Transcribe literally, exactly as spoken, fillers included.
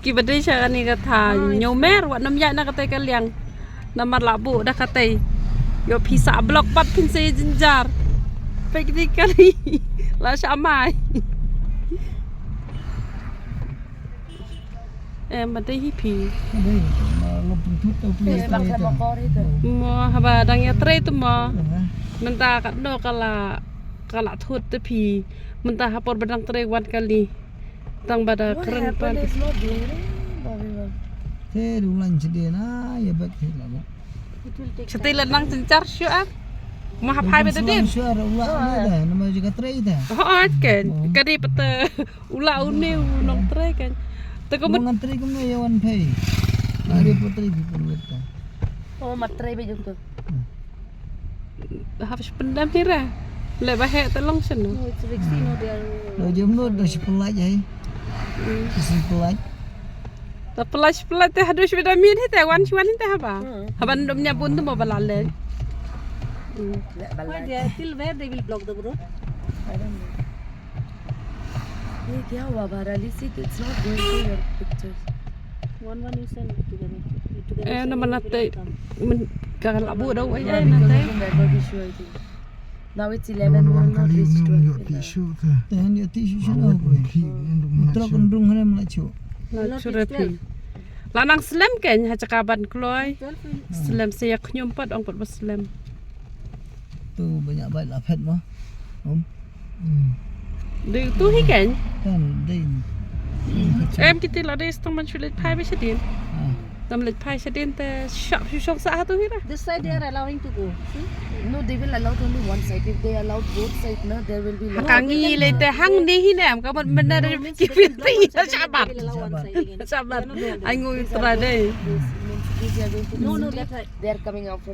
Ki ba dei sha kane ka thaw Niumer, wat nym ïaid na katei ka liang. Namar la buh da katei. Ïoh phi sah block pat phin sa ïa jynjar. Peit katei ka ri. La shah mai. Em, ba dei hi phi. Dei, ma lo pynthut to phi. Mo haba dang ïatrei to mo. Mynta katno ka la, ka la thut te phi. Mynta ha por ba dang trei wan kali. Tang ba da kren pat. Te ruh lan sdien na ïa bad te la bad. Shatei la nang jynjar shuh ar. Mo hap hai ba da dien. Shuh ar u la ne da, namar jaka trei da. Ho, ken. Ka dei pat te u la une u nongtrei ken. Te ko mut ngan trei kumne ïa wan phei. Are pat trei ki pun wet ta. Oh, ma trei ba jong ko. Hap shu pyndam hi ra. Leh ba heh te long shen no. No, it's Rixi, no, they are. Lo jom no da shu pynlait ai. Shu pynlait. Ta pynlait, shu pynlait te haduh shu da min hi te wan shu wan hi te haba. Haba ndom nya bun te mo ba la leh. Why they are, till where they will block the road? I don't know. ये क्या हुआ बहरहाल, इसी, it's not going to your pictures. One one you send it together. Together. Eh, na mana te ka la bu dau ai ai na te. Network issue, I think. Now it's eleven, we will not reach twelve. Te han ïa ti shu shu na ko. Trok ndrung hare mla chu. La chu re phi. La nang slem ken ha jaka ban kloi. Slem se ïa khñium pat ong pat ba slem. Tu banyak bait la phet mo. Om. Dei tu hi ken. Kan dei. Em kiti la dei stang man shu leit phai ba shadien. Tam leit phai shadien te shap shu shong sa ha tu hi ra. This side they are allowing to go. See? No, they will allow only one side. If they allow both side, na, there will be lot. Ka ngi leit te hang ni hi ne am ka mut mynne ki phi ti shabat. Shabat. Ai ngui tra dei. No, no, that side. They are coming out from